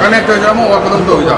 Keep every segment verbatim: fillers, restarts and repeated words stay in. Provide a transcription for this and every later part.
ꯀꯅꯦꯛꯇꯔꯁꯦ ꯑꯃ ꯋꯥꯠꯄꯗꯧ ꯇꯧꯋꯤꯗ꯫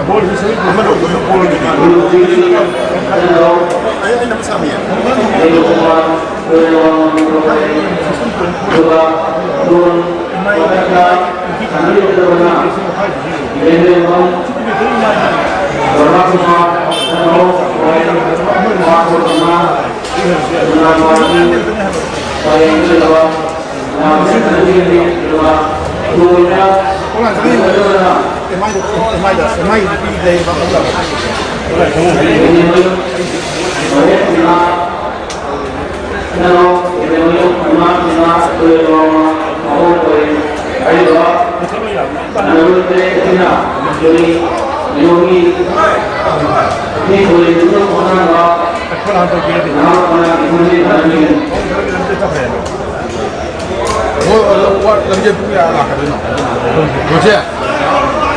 ꯍꯣꯏ, ꯑꯗꯣ ꯋꯥ-, ꯂꯝꯖꯦꯜ ꯄꯨꯡ ꯀꯌꯥ ꯂꯥꯛꯀꯗꯣꯏꯅꯣ? ꯍꯧꯖꯤꯛ?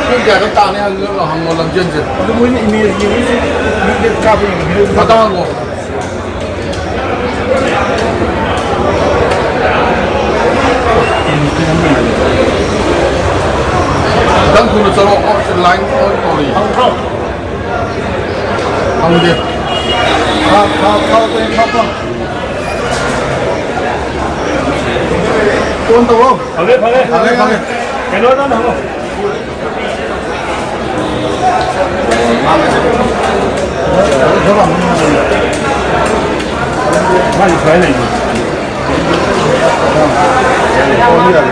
ꯄꯨꯡ ꯀꯌꯥꯗ ꯇꯥꯅꯤ ꯍꯥꯏꯕꯗꯨ ꯍꯪꯉꯣ, ꯂꯝꯖꯦꯜꯁꯦ꯫ ꯑꯗꯨ ꯃꯣꯏꯅ ꯏꯃꯦꯖꯀꯤ ꯃꯤꯁꯦ ꯃꯤꯗ ꯀꯥꯞꯄ ꯌꯦꯡꯕꯤꯔꯣꯏ꯫ ꯃꯇꯥꯡ ꯍꯪꯉꯣ꯫ ꯈꯤꯇꯪ ꯊꯨꯅ ꯆꯠꯂꯣ꯫ ꯑꯣ, ꯁꯤ line on ꯇꯧꯔꯤ꯫ ꯍꯪꯗꯦ꯫ ꯊꯥꯎ, ꯊꯥꯎ, ꯊꯥꯎ ꯀꯩ ꯍꯥꯞꯄ? On ꯇꯧꯔꯣ꯫ ꯐꯪꯉꯦ, ꯐꯪꯉꯦ꯫ ꯐꯪꯉꯦ, ꯐꯪꯉꯦ꯫ ꯀꯩꯅꯣꯗ ꯍꯪꯉꯣ꯫ ꯃꯥꯒꯤ ꯁꯨꯃꯥꯏꯅ ꯂꯩꯅꯤ꯫ On ꯌꯥꯔꯦ꯫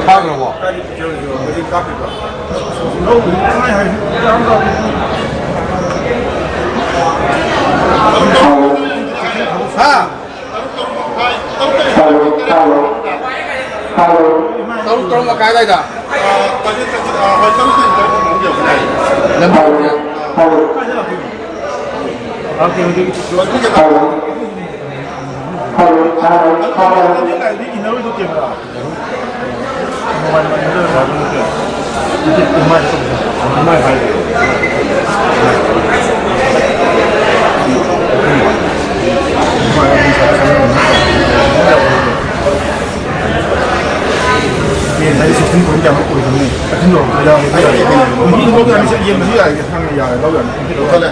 ꯐꯥꯈ꯭ꯔꯕꯣ? ꯍꯥ? ꯇꯔꯨꯛ, ꯇꯔꯨꯛ ꯃꯈꯥꯏ ꯑꯗꯥꯏꯗ꯫ ꯂꯝꯕꯤ꯫ ꯌꯦꯟ ꯍꯥꯏꯗꯤ ꯁꯤꯛꯁꯇꯤꯟ ꯄꯣꯏꯟ ꯀꯌꯥꯃꯨꯛ ꯑꯣꯏꯒꯅꯤ? ꯑꯗꯨ ꯌꯧꯔꯛꯄ ꯌꯥꯎꯔꯦ꯫ ꯑꯗꯨ ꯌꯧꯔꯛꯄ ꯌꯥꯎꯔꯦ꯫ ꯌꯦꯟꯕꯁꯨ ꯌꯥꯏ, ꯌꯥꯏ, ꯂꯧ ꯌꯥꯅꯤ꯫ ꯂꯧꯈꯠꯂꯦ꯫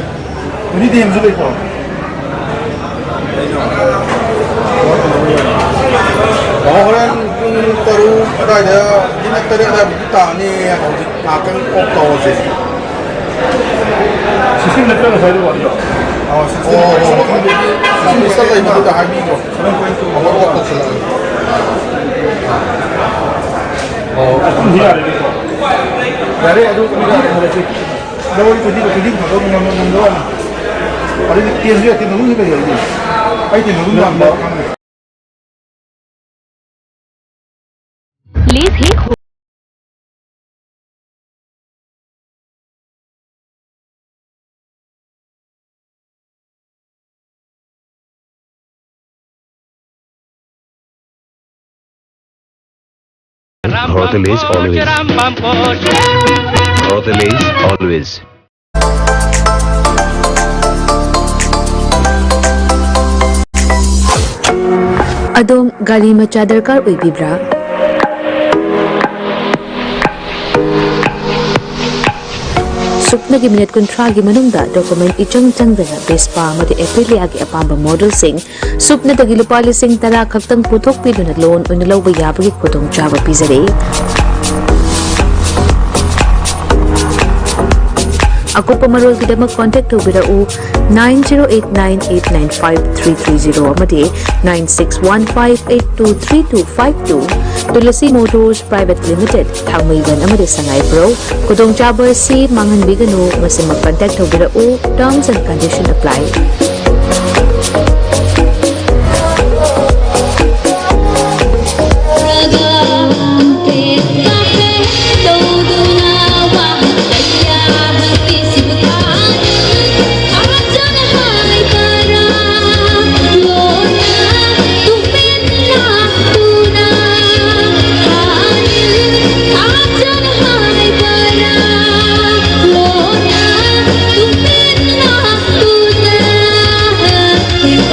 ꯑꯗꯨꯗꯤ ꯗꯦꯝꯁꯨ ꯂꯩꯀꯣ? ꯑꯣ, ꯍꯣꯔꯦꯟ ꯄꯨꯡ ꯇꯔꯨꯛ ꯑꯗꯥꯏꯗ, ꯄꯨꯡ ꯇꯔꯦꯠ ꯑꯗꯥꯏꯃꯨꯛꯇꯤ ꯇꯥꯅꯤ꯫ ꯍꯧꯖꯤꯛ ꯉꯥꯏꯍꯥꯛꯇꯪ ꯑꯣꯐ ꯇꯧꯔꯁꯦ꯫ ꯁꯤꯛꯁꯇꯤꯟ ꯅꯠꯇ꯭ꯔ ꯉꯁꯥꯏꯗꯣ ꯋꯥꯠꯂꯤꯔꯣ? ꯑꯣ, ꯁꯤꯛꯁꯇꯤꯟ꯫ ꯑꯣ, ꯑꯣ, ꯈꯪꯗꯦ꯫ ꯑꯣꯐꯤꯁꯇ ꯂꯩꯕꯗꯨꯗ ꯍꯥꯏꯕꯤꯈ꯭ꯔꯣ꯫ Seven point two. ꯑꯃꯨꯛ ꯑꯣꯐ ꯇꯧꯁꯤꯜꯂꯛꯑꯒꯦ꯫ ꯑꯣ, ꯑꯗꯨꯝ ꯌꯥꯔꯦꯅꯦꯀꯣ? ꯌꯥꯔꯦ, ꯑꯗꯨ ꯂꯧꯔꯤ ꯇ꯭ꯋꯦꯟꯇꯤ, ꯇ꯭ꯋꯦꯟꯇꯤ ꯐꯥꯏꯚ ꯉꯝ-, ꯉꯝꯗꯕ ꯋꯥꯅꯤ꯫ ꯑꯗꯩꯗꯤ ꯇꯦꯟꯁꯨ ꯌꯥꯏ, ꯇꯦꯟ ꯃꯅꯨꯡꯗ ꯂꯩ ꯍꯥꯏꯗꯤ꯫ ꯑꯩ ꯇꯦꯟ ꯃꯅꯨꯡꯗ ꯌꯥꯝ ꯈꯪꯗꯦ꯫ Please ही हो। Hotel is always. Hotel is always. ꯑꯗꯣꯝ ꯒꯥꯔꯤ ꯃꯆꯥ ꯗꯔꯀꯥꯔ ꯑꯣꯏꯕꯤꯕ꯭ꯔꯥ? ꯁꯨꯞꯅꯒꯤ ꯃꯤꯅꯤꯠ ꯀꯨꯟꯊ꯭ꯔꯥꯒꯤ ꯃꯅꯨꯡꯗ document ꯏꯆꯪ ꯆꯪꯗꯅ Vespa ꯑꯃꯗꯤ Aprilia ꯒꯤ ꯑꯄꯥꯝꯕ model ꯁꯤꯡ ꯁꯨꯞꯅꯗꯒꯤ ꯂꯨꯄꯥ ꯂꯤꯁꯤꯡ ꯇꯔꯥ ꯈꯛꯇꯪ ꯄꯨꯊꯣꯛꯄꯤꯗꯨꯅ loan ꯑꯣꯏꯅ ꯂꯧꯕ ꯌꯥꯕꯒꯤ ꯈꯨꯗꯣꯡꯆꯥꯕ ꯄꯤꯖꯔꯤ꯫ ꯑꯀꯨꯞꯄ ꯃꯔꯣꯜꯒꯤꯗꯃꯛ contact ꯇꯧꯕꯤꯔꯛꯎ nine zero eight nine eight nine five three three zero ꯑꯃꯗꯤ nine six one five eight two three two five two꯫ Tulasi Motors Private Limited, ꯊꯥꯡꯃꯩꯕꯟ ꯑꯃꯗꯤ ꯁꯉꯥꯏꯄ꯭ꯔꯧ꯫ ꯈꯨꯗꯣꯡꯆꯥꯕ ꯑꯁꯤ ꯃꯥꯡꯍꯟꯕꯤꯒꯅꯨ, ꯃꯁꯤꯃꯛ contact ꯇꯧꯕꯤꯔꯛꯎ꯫ Terms and condition apply꯫